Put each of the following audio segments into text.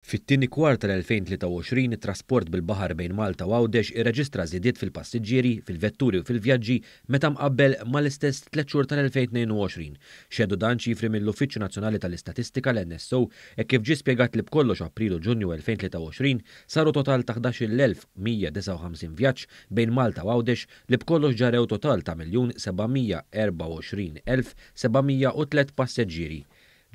Fit-tieni kwart tal-2023, it-trasport bil-baħar bejn Malta u Għawdex irreġistra żidiet fil-passiġġieri, fil-vetturi u fil-vjaġġi meta mqabbel mal-istess tliet xhur tal-2022. Xehdu dan ċifri mill-Uffiċċju Nazzjonali tal-Istatistika, l-NSO, hekk kif ġie spjegat li b'kollox April u Ġunju 2023 saru total ta' 11,159 vjaġġ bejn Malta u Għawdex li b'kollox ġarrew total ta' 1,724,703 passeġġieri.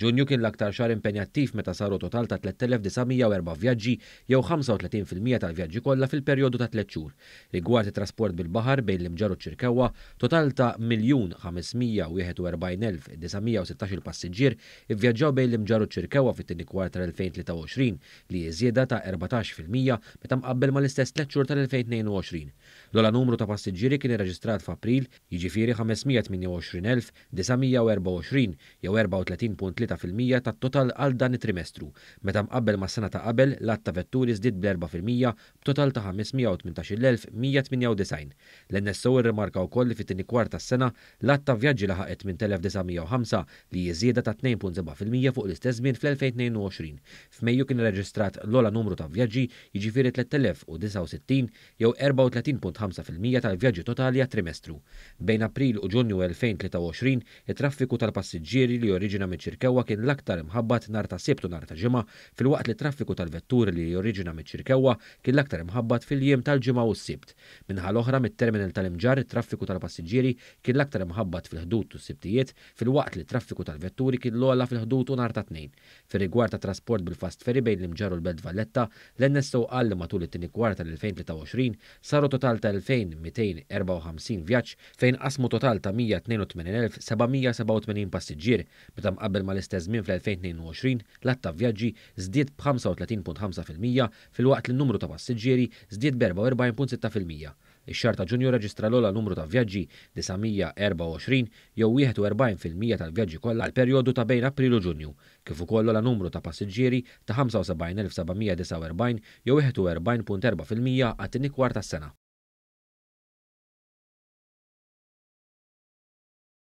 Ġunju kien l-aktar xahar impenjattiv meta saru total ta' 3,904 vjaġġi jew 35% tal-vjaġġi kollha fil-perjodu ta' tliet xhur. Rigward it-trasport bil-baħar bejn l-Imġarr u ċ-Ċirkewwa, total ta' 1,541,916 passiġġier ivvjaġġaw bejn l-Imġarr u ċ-Ċirkewwa fit-tieni kwart tal-2023 li hi żieda ta' 14% meta mqabbel mal-istess tliet xhur tal-2022. L-ogħla numru ta' passiġġieri kien irreġistrat f'April, jiġifieri 528,924 jew 34.3% tat-total għal dan it-trimestru. Meta mqabbel mas-sena ta' qabel, l-għadd ta' vetturi żdied bl-4% b'total ta' 518,198. L-NSO rrimarka wkoll li fit-tieni kwart tas-sena, l-għadd ta' vjaġġi laħaq 8,905 li hi żieda ta' 2.7% fuq l-istess żmien fl-2022. F'Mejju kien irreġistrat l-ogħla numru ta' vjaġġi, jiġifieri 3,069 jew 34.5% tal-vjaġġi totali għat-trimestru. Bejn April u Ġunju 2023, it-traffiku tal-passiġġieri li joriġina miċ-Ċirkewwa kien l-aktar imħabbat nhar ta' Sibt u nhar ta' Ġimgħa, filwaqt li t-traffiku tal-vetturi li joriġina miċ-Ċirkewwa kien l-aktar imħabbat fil-jiem tal-Ġimgħa u s-Sibt. Min-naħa l-oħra, mit-terminal tal-Imġarr it-traffiku tal-passiġġieri kien l-aktar imħabbat fil-Ħdud u s-Sibtijiet, filwaqt li t-traffiku tal-vetturi kien l-ogħla fil-Ħdud u nhar ta' Tnejn. Fir-rigward tat-trasport bil-fast ferry bejn l-Imġarr u l-Belt Valletta, l-NSO qal li matul it-tieni kwart tal-2023 saru total ta' 2,254 vjaġġ fejn qasmu total ta' 182,787 passiġġier. Meta mqabbel mal-istess żmien fl-2022, l-għadd ta' vjaġġi żdied b'35.5% filwaqt li n-numru ta' passiġġieri żdied b'44.6%. Ix-xahar ta' Ġunju rreġistra l-ogħla numru ta' vjaġġi, 924, jew 41% tal-vjaġġi kollha għall-perjodu ta' bejn April u Ġunju, kif ukoll l-ogħla numru ta' passiġġieri ta' 75,749 jew 41.4% għat-tieni kwart tas-sena.